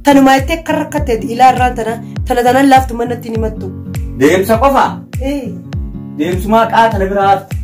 Tanumaa jettee akka rakkatteeti ilaa irraan tana tana tanaan laaftu manatti hin himattu. Deemsa qofaa? Ee. Deemsumaa qaata na biraa hafte.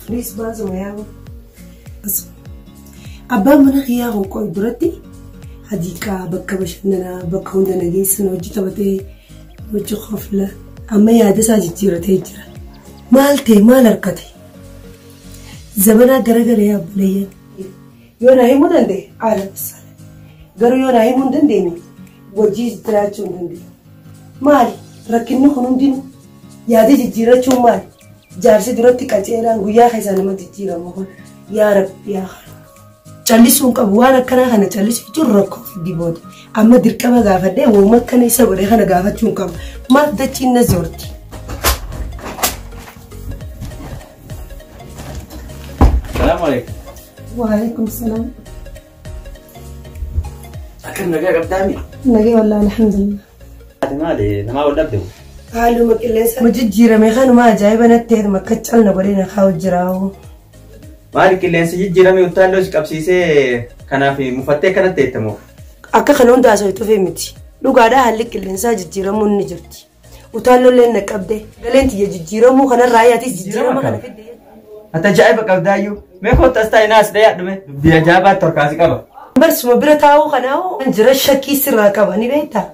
Tunis baasuma yaaba. Abbaan mana kiyyaa kun qo'i duratti hadiiqaa bakka bashannanaa bakka hunda nageessan hojii taphatee hojii kofla amma yaada isaa jijjiiratee jira. Maal ta'e maal harkate? Zabanaa garagalee abboleeyyan. Yoo naa himuu danda'e haala misala. Garuu yoo naa himuu hin dandeenye hojii jiraachuu hin dandeenye. Maali rakkinni kun hundinuu yaada jijjiirachuun maali? Jaarsi duratti qaceelaan guyyaa keessaa nama jijjiiramu kun yaa rabbi yaa khaliq. Callisuu hin qabu waan akkanaa kana callisuu jechuun rakkoo fiddi booda. Amma dirqama gaafadhee wooma akkana isa godhe kana gaafachuu hin qabu. Maaf dachiin na zoorti? Salaamu alaikum. Waalaikum salaam. Akkam nagaa qabdaami? Nagee wallaahi alhamdulillah. Ati maali namaa wal dhabde? Haaluma qilleensa ma jijjiirame kanuma ajaa'iba natti ta'eetuma akka calna godhee na kaa'u jiraa'u. Maali qilleensi jijjiirame uttaalloo si qabsiisee kanaaf mufattee akkanatti teettamoo? Akka kana hunda haasoftuuf miti. Dhugaadhaa haalli qilleensaa jijjiiramuun ni jirti. Utaallolleen na qabde. Galeen tiyya jijjiiramuu kanarraa atis jijjiirama kana fidde. Ati ajaa'iba qabdaayyuu. Mee kottu as taa'i naas dhayaadhu mee. Dubbii ajaa'ibaatti harkaasi qaba. Barsuma bira taa'uu kanaa jira shakkii sirraa qaba ni beektaa?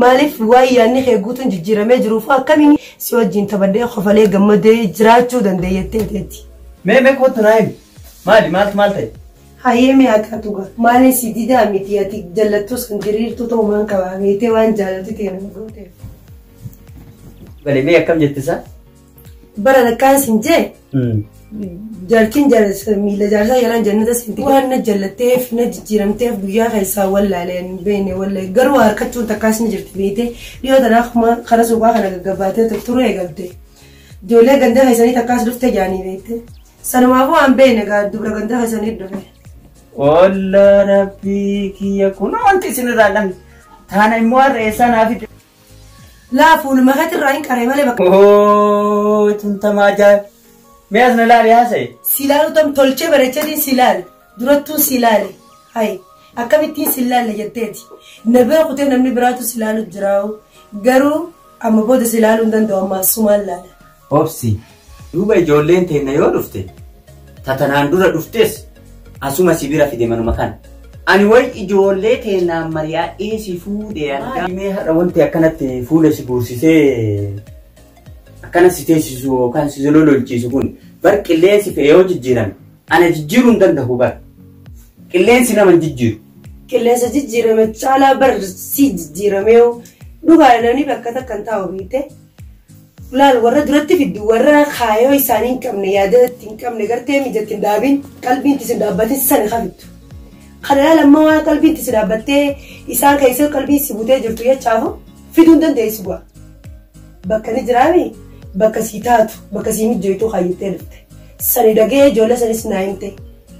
Maaliif waan yaadni kee guutuun jijjiiramee jiruuf akkamiin si wajjin taphadhee kofalee gammadee jiraachuu dandeeyyettee teetti. Mee mee kottu naa himi. Maali maaltu maal ta'e? Hayyee mee ati atu gaa. Maaliin si didaa miti ati jallattus kan diriirtuu ta'u maan qabaa beektee waan jaalatu ta'e nama gooteef. Bale mee akkam jette isaa? Bara lakkaan sin jee jaartiin jaarsa miila jaarsaa jalaan jannata seente waan na jallatteef na jijjiiramteef guyyaa keessaa wallaalee hin beekne wallahi garuu harkachuun takkaas ni jirti beekte dhiyoo tanaaf kuma kara suuqaa kana gaggabaatee turuu eegalte ijoollee ganda keessanii takkaas dhufte jaanii beekte sanumaafuu waan beekne gaa dubra ganda keessanii dhufe. Olla rabbii kiyya kun wanti isin irraa dhabne taana immoo har'a eessaa naa fidde. Laa fuuluma keetirraa hin qaree malee bakka. Oo tuntamaa ajaa'iba. Mee as na laali haasa'e. Si ilaalu tam tolchee bareecheetiin si ilaale durattuun si ilaale hayi akkamittiin si ilaalle jetteeti na bira kutee namni biraatu si ilaalu jiraa'u garuu amma booda si ilaaluu hin danda'u amma asumaan laala. Obsi duuba ijoolleen teenna yoo dhufte tatanaan dura dhuftes asuma si bira fide manuma kana. Ani way ijoollee teennaan mari'adhee si fuudhe argaa. Mee har'a wanti akkanatti fuula si guursisee akkana si teessisu yookaan si lololchiisu kun bar qilleensi fe'ee yoo jijjiirame ana jijjiiruu hin danda'u bar. Qilleensi nama hin jijjiiru. Qilleensa jijjiirame caalaa bar si jijjiiramee dhugaa namni bakka takka hin taa'u beekte. Laal warra duratti fiddu warra kaayoo isaanii hin qabne yaada itti hin qabne gartee mijatti hin dhaabin qalbiin itti hin dhaabbatin sana kafittu. Kana laal amma waan qalbiin itti dhaabbattee isaan keessa qalbiin si butee jirtu jechaafu fiduu hin dandeessu bu'a. Bakka ni jiraami bakka sii taatu bakka sii mijjooytu kaayyuttee dhufte. Sani dhagee ijoollee sanis naa himte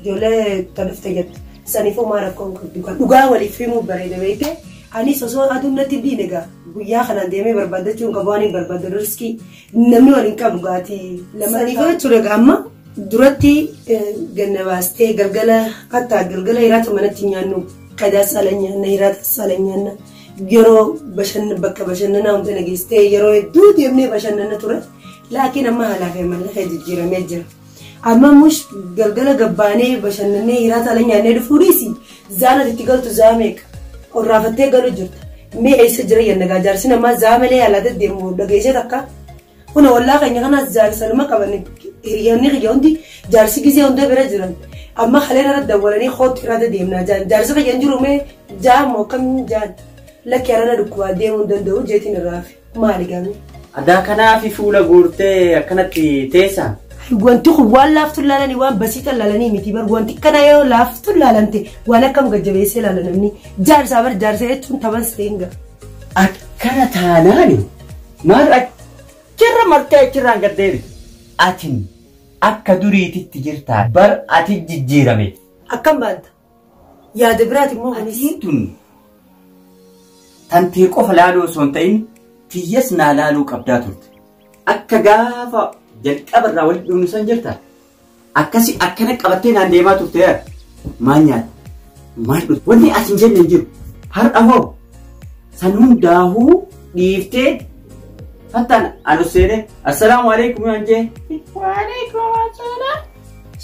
ijoollee ta dhufte jettu. Saniifuu maa rakkoo hin qabdu kan dhugaa waliif himuu bareeda beekte. Anis osoo aduun natti hin dhiine gaa guyyaa kanaan deemee barbaadachuu hin qabu waan hin barbaadu riskii namni waliin qabu gaatii. Saniifuu jechuudha gaa amma duratti ganna baastee galgala hattaa galgala hiraata manatti nyaannu qadaa sala nyaanna hiraata sala nyaanna yeroo bashanna bakka bashannanaa hunda nageessitee yeroo hedduu deemnee bashannana ture laakiin amma haalaa fi mallaqa jijjiiramee jira. Amma mush galgala gabbaanee bashannanee hiraata ala nyaannee dhufuu dhiisi zaana itti galtu zaa meeqa orraafattee galu jirta. Mee eessa jira yenna gaa jaarsi namaa zaa malee alaa deddeemu dhageessee takka. Kuna wallaa keenya kanaas jaarsa nama qaban hiriyoonni kiyya hundi jaarsi gisee hunda bira jiran. Amma kaleen irra dawwalanii kootu irra deemnaa jaan jaarsi kiyya hin jiru mee jaa moo akkam jaan lakki arana dhukkubaa deemuu hin danda'u jeetiin irraa hafe maali gaamee. Adaa kanaafi fuula guurtee akkanatti teessaa? Wanti kun waan laaftu laalanii waan basiita laalanii miti bar wanti kana yoo laaftu laalante waan akkam gajjabeessee laala namni jaarsaa bar jaarsa jechuun taban seenga. Akkana taanaani maal achirra martee achirraan gad deebitu. Atin akka duriititti jirtaa bar ati jijjiirame. Akkam baanta? Yaada biraati immoo kanis. Atiin tun tantee qofa laaluu osoo hin ta'in tiyyas naa laaluu qabdaa turte. Akka gaafa jalqaba irraa walitti dhufnu san jirta. Akkasi akkana qabattee naan deemaa turte yaa. Maal nyaatta? Maal dhufte? Wanni ati hin jenne hin jiru. Har'a hoo san hundaahuu dhiiftee hattaan anu seenee assalaamu alaikum waan jee. Waalaikum assalaam.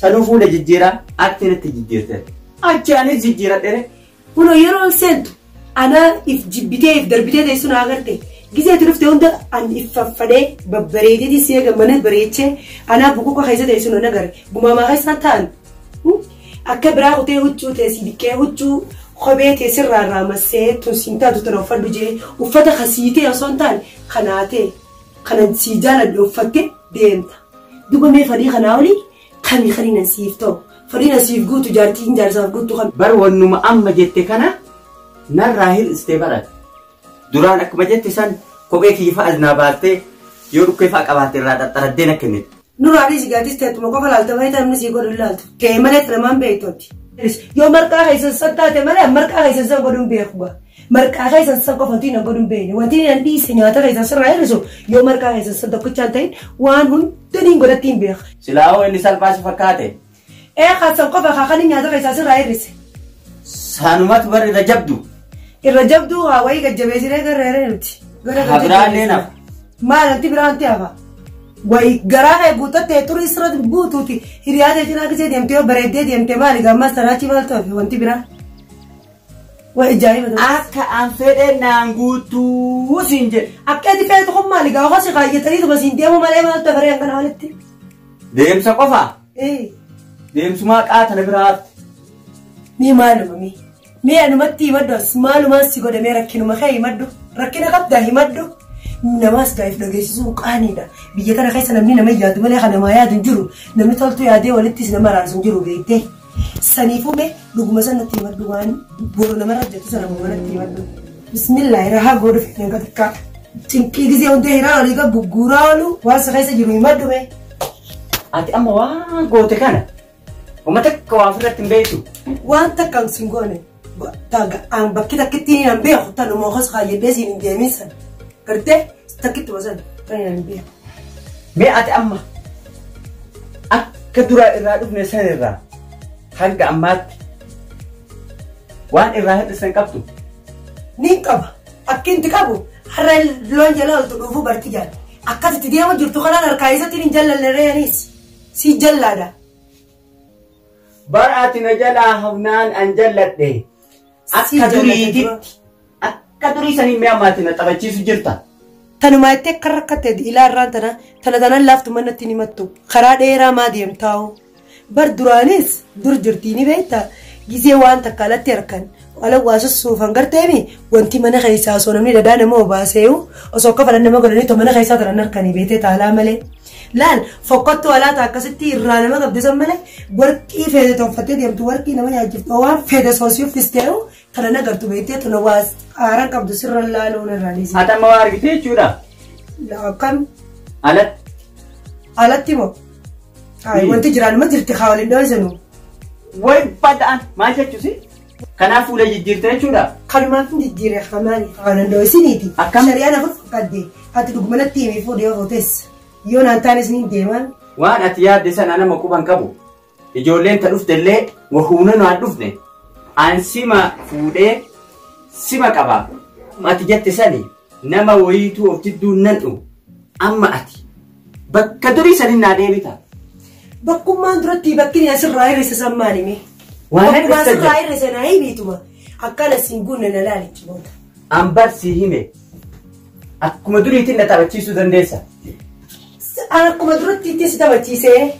Sanuu fuula jijjiiraa atti natti jijjiirte. Achi anis jijjiiradhe. Kunoo yeroo seentu ana if jibbitee if darbitee teessu naa agarte. Gisee itti dhufte hunda an if faffadhee babbareedeeti si eega mana bareechee anaa bukuuka keessa teessu na agare. Gumaamaa keessa ta'an akka biraa kutee huccuu teessi dhiqee huccuu kophee teessirraa irraa massee tun siin taatu tana uffadhu jee uffata kasiitee osoo hin taane kanaa ta'e kanan sii jaaladhe uffatte deemta. Duba mee fadhii kanaa olii kami kaniin an siif ta'u fadhiin an siif guutu jaartiin jaarsaaf guutu kam. Bar wannuma amma jette kana narraa hir'istee barate. Duraan akkuma jette san kophee kiyya fa'a naa baastee yoo dhukkee fa'a qabaatte irraa xaxxaraddee na kennite. Nuraanis gaaddis teessuma qofa laalta malee namni sii godhu laaltu. Ta'e malee namaan beektooti. Yoo marqaa keessan san taate malee marqaa keessan san godhuun beeku ba. Marqaa keessan san qofa wanti na godhuun beekne. Wanti nan dhiise nyaata keessan sirraa hir'isu yoo marqaa keessan san tokkichaan ta'in waan hundaniin godhatti hin beeku. Silaa hoo inni salphaa si fakkaate. Ee san qofa kaakanii nyaata keessan sirraa hir'ise. Saanumatu bar irra jabdu. Irra jabduu haa wayii gajjabeessinee garreeree nuti. Haa biraallee nafa. Maal wanti biraa wanti hafa. Wayi garaa kee guuttattee turii sirra guutuuti hiriyaa ta'e cinaa gisee deemtee yoo bareeddee deemtee maali gammas tanaachi maal ta'e wanti biraa. Wayi ajaa'iba ta'e. Akka an fedhe naan guutuu siin jedhe. Akka ati feetu kun maali gaafa si kaayyatanii tuma siin deemu malee maal ta'e faree hangana walitti. Deemsa qofaa? Ee. Deemsumaa qaatana biraa hafte. Mee maaluma mee? Mee anumatti himadhu as maalumaan si godhe mee rakkinuma kee himadhu rakkina qabdaa himadhu. Namaas gaa'if dhageessisuun qaaniidha. Biyya kana keessa namni nama yaadu malee kan namaa yaadu hin jiru. Namni toltu yaadee walittis nama araarsu hin jiru beektee. Saniifuu mee dhuguma sanatti himadhu waan boru namarra jettu sana manatti himadhu. Bismillaahi rahaa godhu fedhan katikkaa. Cinqii gisee hundee hiraa olii gad gugguuraa oolu waan si keessa jiru himadhu mee. Ati amma waan goote kana uummata takka waa ofirratti hin beektu. Waan takka hin goone. Bakki takkitti hin beeku tanuma hos kaayyadhee siin hin deemin sana. Gartee takkitti wasan kan hin beeku. Mee ati amma akka duraa irraa dhufne san irraa hanga ammaatti waan irraa hir'isan qabdu. Ni qaba. Akki inti qabu har'a loon jala oltu dhuufuu barti jaal. Akkasitti deema jirtu kanaan harkaa isatti hin jallanne re'anis si jallaadha. Bar ati na jalaa hafnaan an jalladhe. Akka duriititti akka durii sanii mi'a ammaatti na taphachiisu jirta. Tanumaa itti akka rakkatte ilaa irraan tana tana tanan laaftu manatti ni mattu karaa dheeraa maa deemtaa'u. Bar duraanis dur jirtii ni beekta gisee waan takka alatti harkan ala waa sussuufan garteemi wanti mana keessaa osoo namni dadaa nama obaaseeyu osoo akka fadhan nama godhanii to mana keessaa tanan harkanii beetee taalaa malee. Laal fokkottu alaata akkasitti irraa nama qabdisan malee warqii feete tolfattee deemtu warqii nama nyaachiftu waan feete soosii uffisteeyu tana nagartu beektee tana waa haaraan qabdu sirra laaluun irraa dhiisi. Ati amma waa argite jechuudha. Akkam. Alatti. Alatti moo? Wanti jiraan jirti haa waliin dho'isanu. Way bada'an maal jechuusi? Kanaaf fuula jijjiirte jechuudha. Kanumaaf hin jijjiire haa maali? Haa waliin dho'isiniiti. Akkam. Shari'aan afur fakkaadde ati dhugumanatti himee fuudhee yoo footes. Yoo naan taanes ni deeman. Waan ati yaadde sana nama quban qabu. Ijoolleen ta dhufte illee wahuuna naan dhufne. An sima fuudhee sima qaba. Ati jette sani nama wayiituu of jidduu nan dhumu. Amma ati bakka durii sanii naa deebita. Bakkummaan duratti bakki asirraa hir'ise san maali mee? Waan Bakkummaan hir'ise asirraa jira. hir'ise naa himiituma. Akkana siin guunne na laalichi booda. An barsi hime. Akkuma duriitiin na taphachiisuu dandeessa. Akkuma duratti itti si taphachiisee.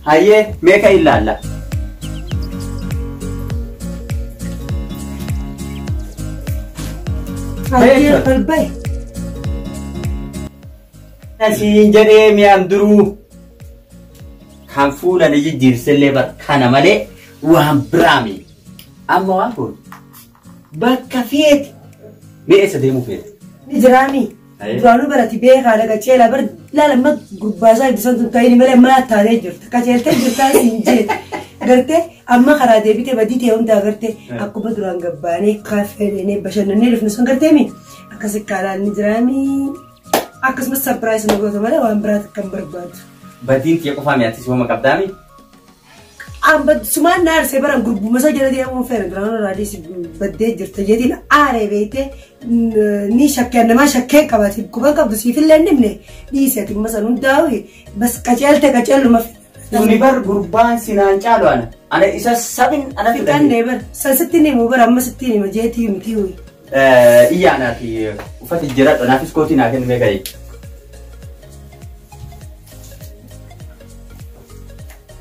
Hayyee meeqa ilaalla? Hayyee balbaye. Siin jedhee mi'aan duruu. Kan fuula na jijjiirsellee bar kana malee waan biraami. Amma waan kun bakka feete mee eessa deemuu feete? Ni jiraami. Duraanuu barati beekaa laga ceelaa bar laala amma gurbaasaa ibsan tun ta'ini malee mana taatee jirta. Qaceeltee jirtaa siin jee. Gartee amma karaa deebitee badii ta'e hundaa gartee akkuma duraan gabbaanee kaaffee dheenee bashannanee dhufne sun gartee mi akkasi kaalaan ni jiraami. Akkasumas surprise na goota malee waan biraati kan barbaadu. Badiin tiyya qofaa mi'aattis hooma qabdaami? Sumaan na aarsee baran gurbuma isa jala deemuun feena duraan raadis baddee jirta jeetiin aaree beeytee ni shakkeen namaa shakkeen qabaati quban qabdu siifillee hin dhimne dhiisi ati amma san hundaa'u bas qaceelte qaceelluma. Tuni bar gurbaan sinaan caalu ana. Ana isa sabin ana Fiqannee bar san sitti ni himu bar amma sitti hima jeetii miti hoyi. Iyyaa anaati uffata jijjiiradhu anaafis kootii naa kennu meeqa.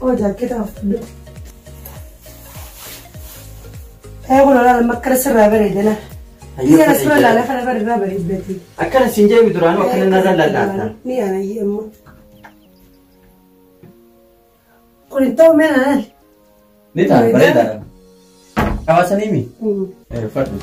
Oo jaakkeeta uffadhu. Kun olaanaa akkana sirraa bareeda la. Biyya sirra laala kana bareedaa bareeddati. Akkana siin jeemi duraanuu akkana narra lallaata. Ni ana amma. Kun hin ta'u mee laal. Ni ta'a bareedaadha. Hawaasanii mi? Uffadhu.